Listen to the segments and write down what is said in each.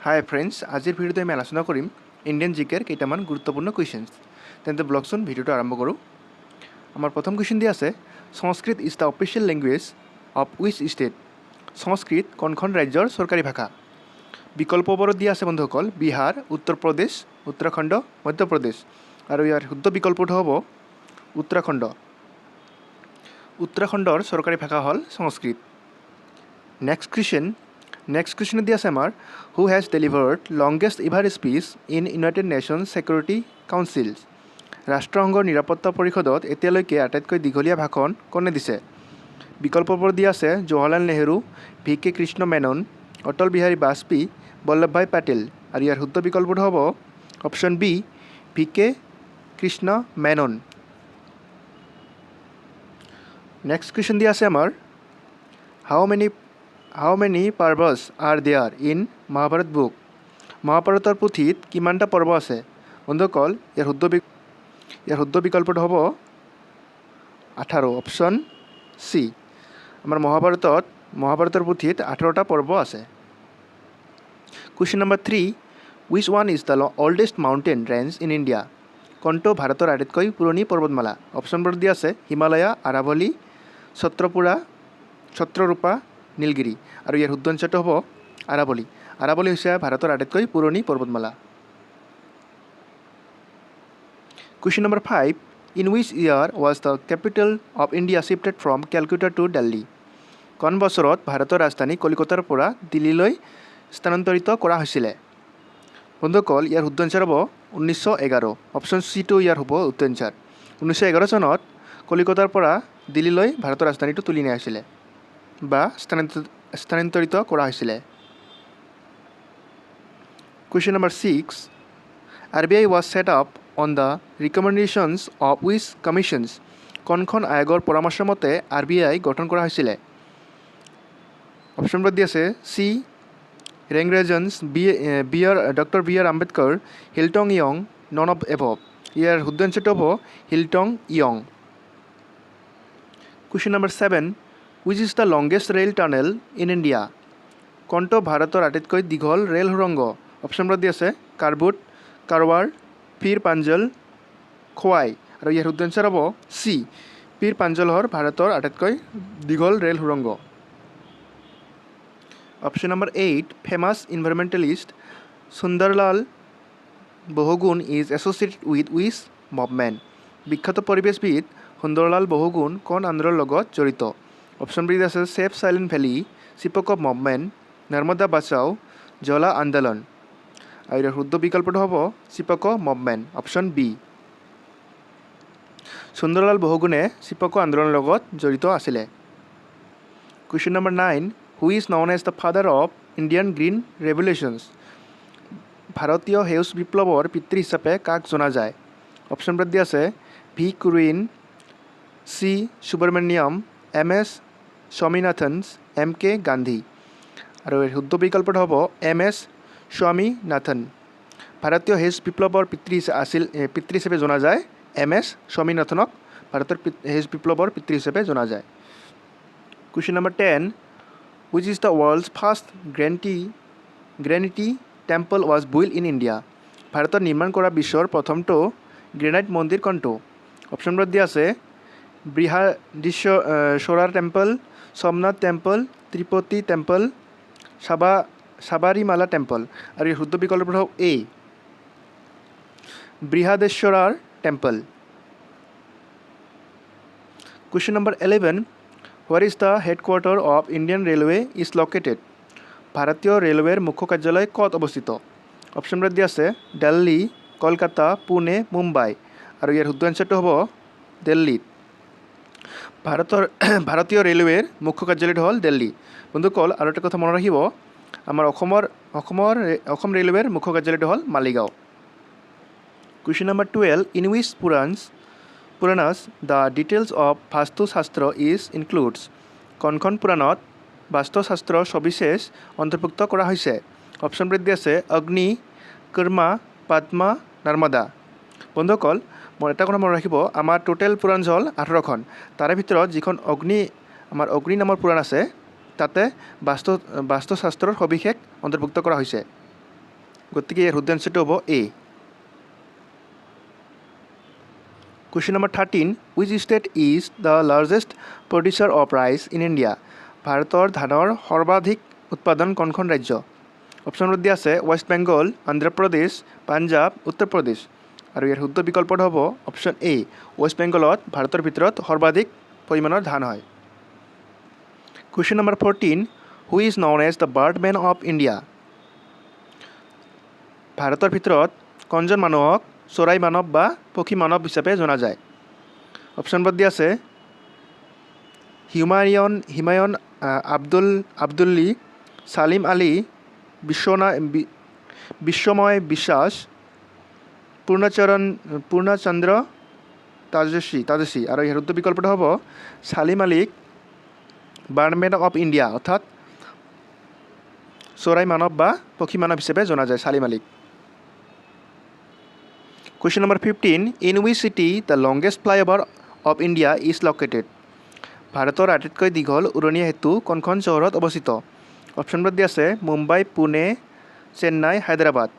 হাই friends, আজিৰ ভিডিঅ'টো আমি আলোচনা কৰিম ইণ্ডিয়ান জিকেৰ কেইটামান গুৰুত্বপূৰ্ণ কুৱেশ্যনছ। তেন্তে ব'লকচোন, ভিডিঅ'টো আৰম্ভ কৰোঁ। আমাৰ প্ৰথম কুৱেশ্যন দিয়া আছে, Sanskrit is the official language of which state? সংস্কৃত কোনখন ৰাজ্যৰ চৰকাৰী ভাষা? বিকল্পবোৰত দিয়া আছে বন্ধুসকল, বিহাৰ, উত্তৰ প্ৰদেশ, উত্তৰাখণ্ড, মধ্যপ্ৰদেশ। আৰু ইয়াৰ শুদ্ধ বিকল্পটো হ'ব উত্তৰাখণ্ড। উত্তৰাখণ্ডৰ চৰকাৰী ভাষা হ'ল সংস্কৃত। Next question. নেক্সট কুৱেশ্যনত দিয়া আছে আমাৰ, who has delivered longest ever speech in United Nations Security Council? ৰাষ্ট্ৰসংঘৰ নিৰাপত্তা পৰিষদত এতিয়ালৈকে আটাইতকৈ দীঘলীয়া ভাষণ কোনে দিছে? বিকল্পবোৰ দিয়া আছে জৱাহৰলাল নেহৰু, ভি কে কৃষ্ণ মেনন, অটল বিহাৰী বাজপেয়ী, বল্লভভাই পেটেল। আৰু ইয়াৰ শুদ্ধ বিকল্পটো হ'ব option B, V K Krishna Menon. Next question দিয়া আছে আমাৰ, how many parvas are there in Mahabharata book? মহাভাৰতৰ পুথিত কিমানটা পৰ্ব আছে? বন্ধুসকল, ইয়াৰ শুদ্ধ বিকল্পটো হ'ব 18, অপশ্যন চি। আমাৰ মহাভাৰতৰ পুথিত 18টা পৰ্ব আছে। Question number 3, which one is the oldest mountain range in India? কোনটো ভাৰতৰ আটাইতকৈ পুৰণি পৰ্বতমালা? অপশ্যনবোৰ দিয়া আছে হিমালয়া, আৰাৱলী, ছত্ৰপুৰা, ছত্ৰৰূপা, নীলগিৰি। আৰু ইয়াৰ শুদ্ধ এনচাৰটো হ'ব আৰাৱলী। আৰাৱলী হৈছে ভাৰতৰ আটাইতকৈ পুৰণি পৰ্বতমালা। Question number 5, in which year was the capital of India shifted from Calcutta to Delhi? কোন বছৰত ভাৰতৰ ৰাজধানী কলিকতাৰ পৰা দিল্লীলৈ স্থানান্তৰিত কৰা হৈছিলে? বন্ধুসকল, ইয়াৰ শুদ্ধ এনচাৰ হ'ব 1911। অপশ্যন চিটো ইয়াৰ হ'ব শুদ্ধ এনচাৰ। 1911 চনত কলিকতাৰ পৰা দিল্লীলৈ ভাৰতৰ ৰাজধানীটো তুলি নিয়া হৈছিলে বা স্থানান্তৰিত কৰা হৈছিলে। Question number 6, RBI was set up on the recommendations of which commissions? কোনখন আয়োগৰ পৰামৰ্শ মতে আৰ বি আই গঠন কৰা হৈছিলে? অপশ্যনবোৰ দি আছে C ৰেংৰাজনছ, B R doctor B R Ambedkar, Hilton young, none of above. ইয়াৰ শুদ্ধ এনচাৰটো হ'ব Hilton young. Question number 7, which is the longest rail tunnel in India? কোনটো ভাৰতৰ আটাইতকৈ দীঘল ৰেল সুৰংগ? অপশ্যনবোৰ দি আছে কাৰবুট, কাৰৱাৰ, পীৰ পাঞ্জল, খোৱাই। আৰু ইয়াৰ শুদ্ধ এনচাৰ হ'ব চি, পীৰ পাঞ্জল হ'ল ভাৰতৰ আটাইতকৈ দীঘল ৰেল সুৰংগ। Option number 8, famous environmentalist Sunderlal Bahuguna is associated with which movement? বিখ্যাত পৰিৱেশবিদ সুন্দৰলাল বহুগুণ কোন আন্দোলনৰ লগত জড়িত? অপশ্যন বি আছে save silent valley, Chipko movement, Narmada Bachao, Jala আন্দোলন। আৰু ইয়াৰ শুদ্ধ বিকল্পটো হ'ব Chipko movement, option B. Sunderlal Bahuguna Chipko আন্দোলনৰ লগত জড়িত আছিলে। Question number 9, who is known as the father of Indian Green Revolutions? ভাৰতীয় সেউজ বিপ্লৱৰ পিতৃ হিচাপে কাক জনা যায়? অপশ্যনবোৰ দিয়া আছে V Kurien, C Subramaniam, M S Swaminathan, M K Gandhi. আৰু ইয়াৰ শুদ্ধ বিকল্পটো হ'ব এম এছ স্বামীনাথন। ভাৰতীয় সেউজ বিপ্লৱৰ পিতৃ হিচাপে জনা যায় এম এছ স্বামীনাথনক। ভাৰতৰ সেউজ বিপ্লৱৰ পিতৃ হিচাপে জনা যায়। Question number 10, which is the world's first granite temple was built in India? ভাৰতত নিৰ্মাণ কৰা বিশ্বৰ প্ৰথমটো গ্ৰেনাইট মন্দিৰ কোনটো? অপশ্যনবোৰত দিয়া আছে Brihadeeswara temple, Somnath temple, Tirupati temple, Sabarimala temple. আৰু ইয়াৰ শুদ্ধ বিকল্পটো হ'ব এ, বৃহাদেশ্বৰাৰ temple. Question number 11, where is the headquarter of Indian Railway is located? ভাৰতীয় ৰেলৱেৰ মুখ্য কাৰ্যালয় ক'ত অৱস্থিত? অপশ্যনবোৰ দিয়া আছে দিল্লী, কলকাতা, পুনে, মুম্বাই। আৰু ইয়াৰ শুদ্ধ এনচাৰটো হ'ব দিল্লীত। ভাৰতীয় ৰেলৱেৰ মুখ্য কাৰ্যালয়টো হ'ল দিল্লী। বন্ধুসকল, আৰু এটা কথা মনত ৰাখিব, আমাৰ অসমৰ অসমৰ অসম ৰেলৱেৰ মুখ্য কাৰ্যালয়টো হ'ল Maligaon. Question number 12, in which Puranas the details of Vastu Shastra is includes? কোনখন পুৰাণত বাস্তুশাস্ত্ৰৰ সবিশেষ অন্তৰ্ভুক্ত কৰা হৈছে? অপশ্যনবোৰ দিয়া আছে অগ্নি, কুৰ্মা, পদ্মা, নৰ্মদা। বন্ধুসকল, মই এটা কথা মনত ৰাখিব, আমাৰ টোটেল পুৰাণ হ'ল 18খন। তাৰে ভিতৰত যিখন আমাৰ অগ্নি নামৰ পুৰাণ আছে, তাতে বাস্তুশাস্ত্ৰৰ সবিশেষ অন্তৰ্ভুক্ত কৰা হৈছে। গতিকে ইয়াৰ শুদ্ধ এনচাৰটো হ'ব এ। Question number 13, which state is the largest producer of rice in India? ভাৰতৰ ধানৰ সৰ্বাধিক উৎপাদন কোনখন ৰাজ্য? অপশ্যনবোৰ দিয়া আছে ৱেষ্ট বেংগল, অন্ধ্ৰপ্ৰদেশ, পাঞ্জাৱ, উত্তৰ প্ৰদেশ। আৰু ইয়াৰ শুদ্ধ বিকল্পটো হ'ব অপশ্যন এ, ৱেষ্ট বেংগলত ভাৰতৰ ভিতৰত সৰ্বাধিক পৰিমাণৰ ধান হয়। Question number 14, who is known as the Birdman of India? ভাৰতৰ ভিতৰত কোনজন মানুহক চৰাই মানৱ বা পক্ষী মানৱ হিচাপে জনা যায়? অপশ্যনবোৰ দিয়া আছে হিমায়ন আব্দুল আব্দুল্লি, ছালিম আলী, বিশ্বময় বিশ্বাস, পূৰ্ণচন্দ্ৰ তাজস্বী। আৰু ইয়াৰ শুদ্ধ বিকল্পটো হ'ব ছালিম আলীক বাৰ্ডমেন অফ ইণ্ডিয়া, অৰ্থাৎ চৰাই মানৱ বা পক্ষী মানৱ হিচাপে জনা যায় ছালিম আলীক। Question number 15, in which city the longest flyover of India is located? ভাৰতৰ আটাইতকৈ দীঘল উৰণীয়া সেতু কোনখন চহৰত অৱস্থিত? অপশ্যনবোৰ দিয়া আছে মুম্বাই, পুনে, চেন্নাই, হায়দৰাবাদ।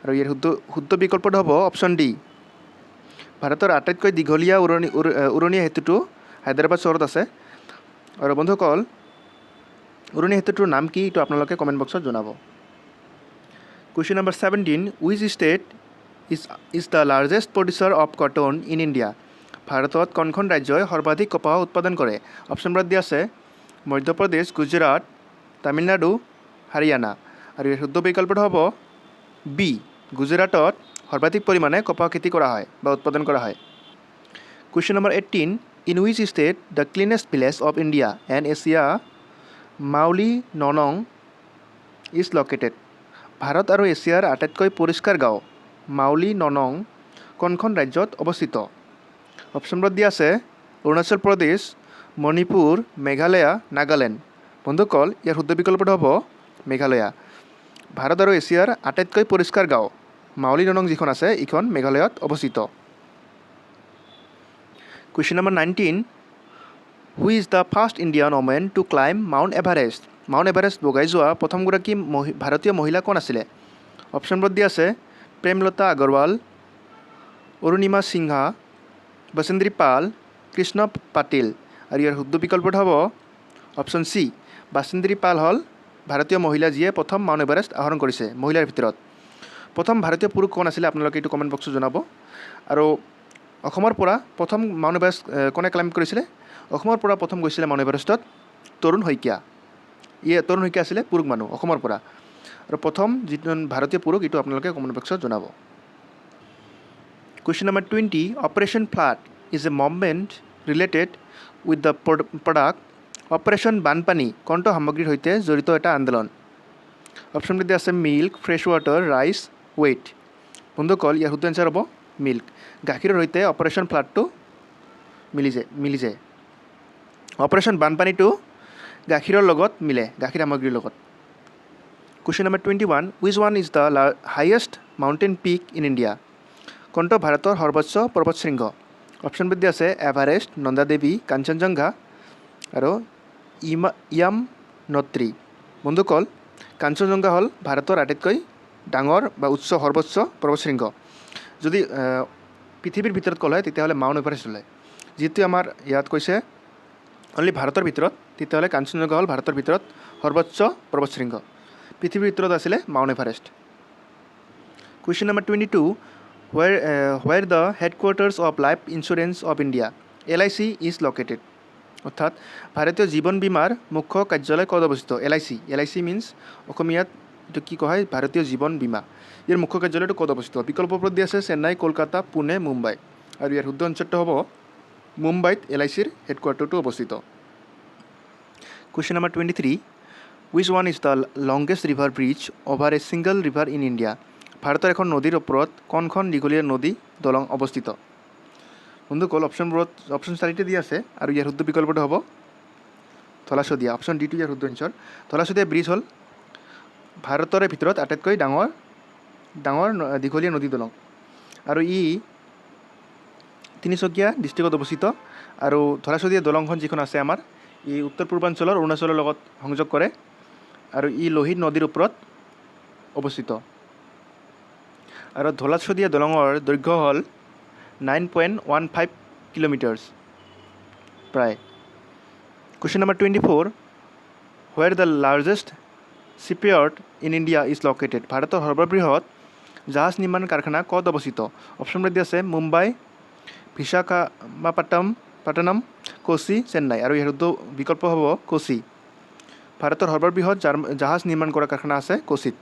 আৰু ইয়াৰ শুদ্ধ বিকল্পটো হ'ব অপশ্যন ডি। ভাৰতৰ আটাইতকৈ দীঘলীয়া উৰণীয়া সেতুটো হায়দৰাবাদ চহৰত আছে। আৰু বন্ধুসকল, উৰণীয়া সেতুটোৰ নাম কি, এইটো আপোনালোকে কমেণ্ট বক্সত জনাব। Question number 17, which state is the largest producer of cotton in India? ভাৰতত কোনখন ৰাজ্যই সৰ্বাধিক কপাহ উৎপাদন কৰে? অপশ্যনবোৰত দিয়া আছে মধ্যপ্ৰদেশ, গুজৰাট, তামিলনাডু, হাৰিয়ানা। আৰু ইয়াৰ শুদ্ধ বিকল্পটো হ'ব বি, গুজৰাটত সৰ্বাধিক পৰিমাণে কপাহ খেতি কৰা হয় বা উৎপাদন কৰা হয়। Question number 18, in which state the cleanest village of India and Asia, Mawlynnong, is located? Bharat আৰু এছিয়াৰ আটাইতকৈ পৰিষ্কাৰ গাঁও মাউলি ননং কোনখন ৰাজ্যত অৱস্থিত? অপশ্যনবোৰত দিয়া আছে অৰুণাচল প্ৰদেশ, মণিপুৰ, মেঘালয়া, নাগালেণ্ড। বন্ধুসকল, ইয়াৰ শুদ্ধ বিকল্পটো হ'ব মেঘালয়া। ভাৰত আৰু এছিয়াৰ আটাইতকৈ পৰিষ্কাৰ গাঁও মাউলি ননং যিখন আছে, এইখন মেঘালয়ত অৱস্থিত। Question number 19, who is the first Indian woman to climb Mount Everest? Mount Everest বগাই যোৱা প্ৰথমগৰাকী ভাৰতীয় মহিলা কোন আছিলে? অপশ্যনবোৰত দিয়া আছে প্ৰেমলতা আগৰৱাল, অৰুণিমা সিংহা, বসেন্দ্ৰী পাল, কৃষ্ণ পাটিল। আৰু ইয়াৰ শুদ্ধ বিকল্পটো হ'ব অপশ্যন চি, বাচেন্দ্ৰী পাল হ'ল ভাৰতীয় মহিলা যিয়ে প্ৰথম মাউণ্ট এভাৰেষ্ট আহৰণ কৰিছে মহিলাৰ ভিতৰত। প্ৰথম ভাৰতীয় পুৰুষ কোন আছিলে, আপোনালোকে এইটো কমেণ্ট বক্সত জনাব। আৰু অসমৰ পৰা প্ৰথম মাউণ্ট এভাৰেষ্ট কোনে ক্লাইম্ব কৰিছিলে? অসমৰ পৰা প্ৰথম গৈছিলে মাউণ্ট এভাৰেষ্টত তৰুণ শইকীয়া। তৰুণ শইকীয়া আছিলে পুৰুষ মানুহ অসমৰ পৰা। আৰু প্ৰথম যিজন ভাৰতীয় পুৰুষ, এইটো আপোনালোকে কমেণ্ট বক্সত জনাব। Question number 20, Operation Flood is a movement related with the product. Operation বানপানী কোনটো সামগ্ৰীৰ সৈতে জড়িত এটা আন্দোলন? অপশ্যন দিয়া আছে milk, fresh water, rice, wheat। বন্ধুসকল, ইয়াৰ শুদ্ধ এনচাৰ হ'ব মিল্ক। গাখীৰৰ সৈতে অপাৰেশ্যন ফ্লাডটো মিলি যায়। অপাৰেশ্যন বানপানীটো গাখীৰৰ লগত মিলে, গাখীৰ সামগ্ৰীৰ লগত। Question number 21, which one is the highest mountain peak in India? কোনটো ভাৰতৰ সৰ্বোচ্চ পৰ্বতশৃংগ? অপশ্যন দিয়া আছে এভাৰেষ্ট, নন্দাদেৱী, কাঞ্চনজংঘা আৰু য়ামনত্ৰী। বন্ধুসকল, কাঞ্চনজংঘা হ'ল ভাৰতৰ আটাইতকৈ ডাঙৰ বা উচ্চ সৰ্বোচ্চ পৰ্বতশৃংগ। যদি পৃথিৱীৰ ভিতৰত ক'লে হয়, তেতিয়াহ'লে মাউণ্ট এভাৰেষ্ট হ'লে। যিহেতু আমাৰ ইয়াত কৈছে অনলি ভাৰতৰ ভিতৰত, তেতিয়াহ'লে কাঞ্চনজংঘা হ'ল ভাৰতৰ ভিতৰত সৰ্বোচ্চ পৰ্বতশৃংগ। পৃথিৱীৰ ভিতৰত আছিলে mount Everest. Question number 22, where the headquarters of Life Insurance of India, LIC, is located? অৰ্থাৎ ভাৰতীয় জীৱন বীমাৰ মুখ্য কাৰ্যালয় ক'ত অৱস্থিত? এলআইচি, এলআইচি মিনছ অসমীয়াত এইটো কি কোৱা হয়? ভাৰতীয় জীৱন বীমা। ইয়াৰ মুখ্য কাৰ্যালয়টো ক'ত অৱস্থিত? বিকল্পবোৰত দিয়া আছে চেন্নাই, কলকাতা, পুনে, মুম্বাই। আৰু ইয়াৰ শুদ্ধ এনচাৰটো হ'ব মুম্বাইত এলআইচিৰ হেডকোৱাৰ্টাৰটো অৱস্থিত। Question number 23, which one is the longest river bridge over a single river in India? ভাৰতৰ এখন নদীৰ ওপৰত কোনখন দীঘলীয়া নদী দলং অৱস্থিত? বন্ধুসকল, অপশ্যনবোৰত অপশ্যন চাৰিটা দি আছে আৰু ইয়াৰ শুদ্ধ বিকল্পটো হ'ব ধলা শদিয়া। অপশ্যন ডিটো ইয়াৰ শুদ্ধ এনচাৰ। ধলা শদিয়া ব্ৰিজ হ'ল ভাৰতৰে ভিতৰত আটাইতকৈ ডাঙৰ ডাঙৰ দীঘলীয়া নদী দলং আৰু ই তিনিচুকীয়া ডিষ্ট্ৰিক্টত অৱস্থিত। আৰু ধলা শদিয়া দলংখন যিখন আছে আমাৰ, ই উত্তৰ পূৰ্বাঞ্চলৰ অৰুণাচলৰ লগত সংযোগ কৰে আৰু ই লোহিত নদীৰ ওপৰত অৱস্থিত। আৰু ধলা শদিয়া দলঙৰ দৈৰ্ঘ্য হ'ল 9.15 kilometers প্ৰায়। Question number 24, where the largest shipyard in India is located? ভাৰতৰ সৰ্ববৃহৎ জাহাজ নিৰ্মাণ কাৰখানা ক'ত অৱস্থিত? অপশ্যনবিলাক দিয়া আছে মুম্বাই, বিশাখাপট্টনম, কোচি, চেন্নাই। আৰু ইয়াৰ শুদ্ধ বিকল্প হ'ব কোচি। ভাৰতৰ সৰ্ববৃহৎ জাহাজ নিৰ্মাণ কৰা কাৰখানা আছে কোচিত।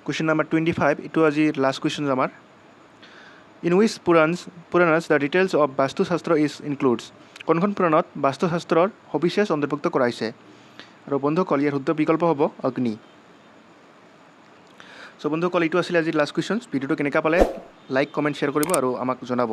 কুৱেশ্যন নম্বৰ 25, এইটো আজিৰ লাষ্ট কুৱেশ্যন আমাৰ। In which Puranas the details of Vastu Shastra is includes? কোনখন পুৰাণত বাস্তুশাস্ত্ৰৰ সবিশেষ অন্তৰ্ভুক্ত কৰা হৈছে? আৰু বন্ধুসকল, ইয়াৰ শুদ্ধ বিকল্প হ'ব অগ্নি। চ' বন্ধুসকল, এইটো আছিলে আজিৰ লাষ্ট কুৱেশ্যনছ। ভিডিঅ'টো কেনেকুৱা পালে লাইক, কমেণ্ট, শ্বেয়াৰ কৰিব আৰু আমাক জনাব।